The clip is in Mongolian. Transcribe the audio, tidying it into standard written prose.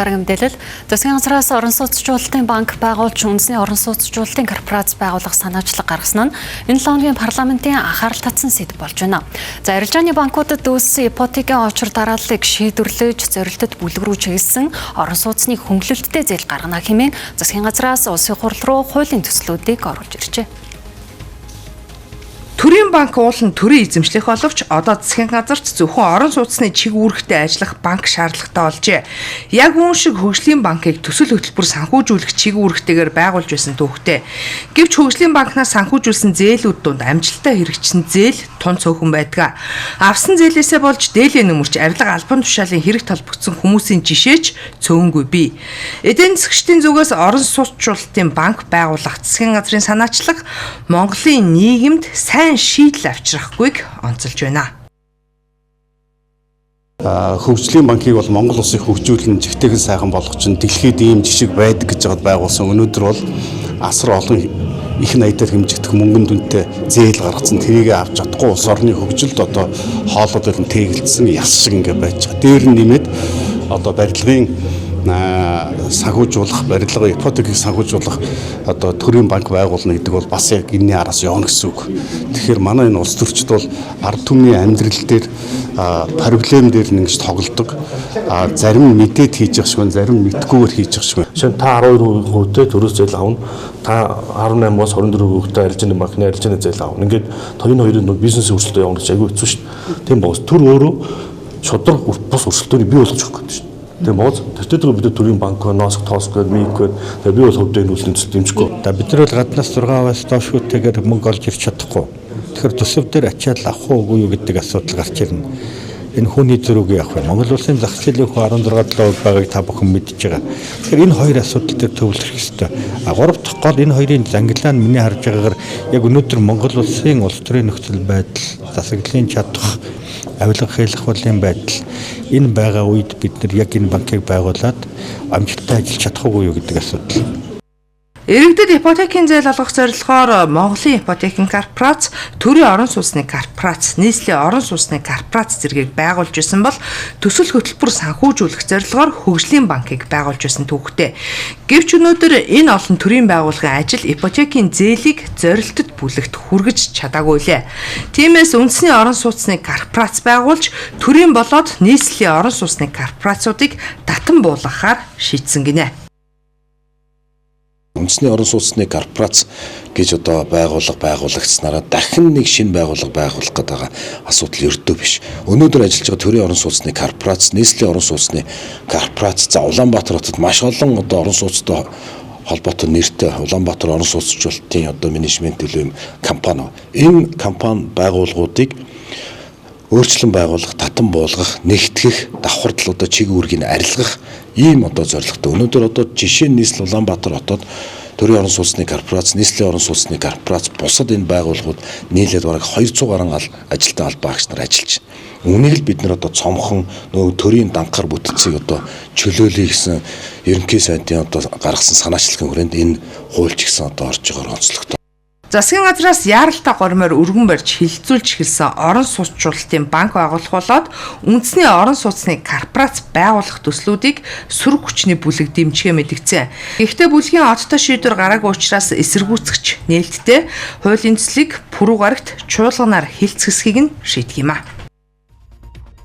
Дараагийн мэдээлэл засгийн газраас орон сууцжуулалтын банк байгуулж үндэсний орон сууцжуулалтын корпорац байгуулах санаачлаг гаргасан нь энэ 7 хоногийн парламентын анхаарал татсан сэдэв болж байна. За, арилжааны банкудад үүссэн ипотекийн очир дарааллыг шийдвэрлэж, зорилтод бүлэг рүү чиглэсэн орон сууцны хөнгөлөлттэй зээл гаргана хэмээн засгийн газраас улсын хурал руу хуулийн төслүүдийг оруулж иржээ. Төрийн банк уулын төрийн эзэмшлэх боловч одоо засгийн газарт зөвхөн орон сууцны чиг үүрэгтэй ажиллах банк шаардлагатай болжээ. Яг үүн шиг хөгжлийн банкыг төсөл хөтөлбөр санхүүжүүлэх чиг үүрэгтэйгээр байгуулж байсан түүхтэй. Гэвч хөгжлийн банкнаас санхүүжүүлсэн зээлүүд дунд амжилттай хэрэгжсэн зээл тун цөөхөн байдаг. Авсан зээлээсээ болж дээлээ нөмөрч авилга албан тушаалын хэрэг толбогдсон хүмүүсийн жишээч цөөнгүй бий. Эдийн засгчдын зүгээс орон сууцжуулалтын банк байгуулах засгийн газрын санаачлаг Монголын нийгэмд сайн шийдэл авчрахгүйг онцолж байна. Хөгжлийн банкыг бол Монгол улсыг хөгжүүлэн жигтэйхэн сайхан болгох чинь дэлхийд ийм жишг байдаг гэж байгаад байгуулсан. Өнөөдөр бол асар олон их найдаар хэмжигдэх мөнгөн дүнтэй зээл гаргацсан. Тэрийг авч чадахгүй улс орны хөгжилд одоо хоолой болон тэгэлдсэн яс шиг ингээ байж байгаа. Дээр нь нэмээд одоо барилгын санхүүжуулах, барилга ипотекийг санхүүжуулах одоо төрийн банк байгуулна гэдэг бол бас яг энэний араас явна гэсэн үг. Тэгэхээр манай энэ улс төрчид бол ард түмний амьдрал дээр проблем дээр нь ингэж тоглодог. Зарим нь мэдээд хийж явах шиг байна, зарим нь мэдгүйгээр хийж явах шиг байна. Жишээ нь та 12% төрөөс зээл авна. Та 18-аас 24% арилжааны банкны арилжааны зээл авна. Ингээд энэ хоёрын нэг бизнесийн өрсөлдөө явна гэж айгүй хэцүү шүү дээ. Тийм богоос төр өөрөө шударга бус өрсөлдөөнийг бий болгож өгөх гэдэг шүү дээ. Тийм бооз тэртээ бид төрийн банк, НОСК, ТОСК, МИК гэдэг тэгээ би бол хувьдаа энэ үйлсний төсөл дэмжихгүй. За, бид нар бол гаднаас 6%-аас доошгүйтэйгээр мөнгө олж ирч чадахгүй. Тэгэхээр төсөв дээр ачаал авах уу, үгүй юу гэдэг асуудал гарч ирнэ. Энэ хүний зөрүүг явах вэ? Монгол улсын зах зээлийн хүү 16.7% байгааг та бүхэн мэдж байгаа. Тэгэхээр энэ хоёр асуудал дээр төвлөрөх ёстой. А гурав дахь гол энэ хоёрын зангилаа нь миний харж байгаагаар яг өнөөдөр Монгол улсын улс төрийн нөхцөл байдал, засаглалын чадах, авилга хийх хуулийн байдал энэ байгаа үед бид нар яг энэ банкыг байгуулад амжилттай ажиллаж чадах уугүй юу гэдэг асуудал. Иргэдэд ипотекийн зээл олгох зорилгоор Монголын ипотекийн корпорац, төрийн орон сууцны корпорац, нийслэлийн орон сууцны корпорац зэргийг байгуулж исэн бол төсөл хөтөлбөр санхүүжүүлэх зорилгоор хөгжлийн банкыг байгуулж исэн түүхтэй. Гэвч өнөөдөр энэ олон төрийн байгууллагын ажил ипотекийн зээлийг зорилтод бүлэгт хүргэж чадаагүй лээ. Тиймээс үндэсний орон сууцны корпорац байгуулж төрийн болоод нийслэлийн орон сууцны корпорацуудыг татан буулгахаар шийдсэн гинэ. Үндэсний орон сууцны корпорац гэж одоо байгууллага байгуулагдсанараа дахин нэг шинэ байгууллага байгуулах гэдэг байгаа асуудал ердөө биш. Өнөөдөр ажиллаж байгаа төрийн орон сууцны корпорац, нийслэлийн орон сууцны корпорац, за Улаанбаатар хотод маш олон одоо орон сууцтай холбоотой нэртэй Улаанбаатар орон сууцчлалтын одоо менежмент төлөв юм компани. Энэ компани байгууллагуудыг өөрчлөн байгуулах, татан буулгах, нэгтгэх, давхардал одоо чиг үүргийг арилгах ийм одоо зорилготой. Өнөөдөр одоо жишээ нь нийслэл Улаанбаатар хотод төрийн орон сууцны корпорац, нийслэлийн орон сууцны корпорац, бусад энэ байгууллагууд нийлээд бараг 200 гаруй ажилтан албан агч нар ажиллаж байна. Үүнийг л бид нар одоо цомхон нөгөө төрийн данхар бүтцийг одоо чөлөөлье гэсэн ерөнхий сайдын одоо гаргасан санаачлагын хүрээнд энэ хуульч гэсэн одоо орж байгаа онцлогтой. Засгийн газраас яаралтай гормоор өргөн барьж хилцүүлж эхэлсэн орон сууцжуулалтын банк байгуулах болоод үндэсний орон сууцны корпорац байгуулах төслүүдийг сөрөг хүчний бүлэг дэмжихээ мэдгдсэн. Гэхдээ бүлгийн одтой шийдвэр гараагүй учраас эсэргүүцэгч нээлттэй хуулийн төслийг пүрэв гарагт чуулганаар хилцгэсхийг нь шийдэх юм а.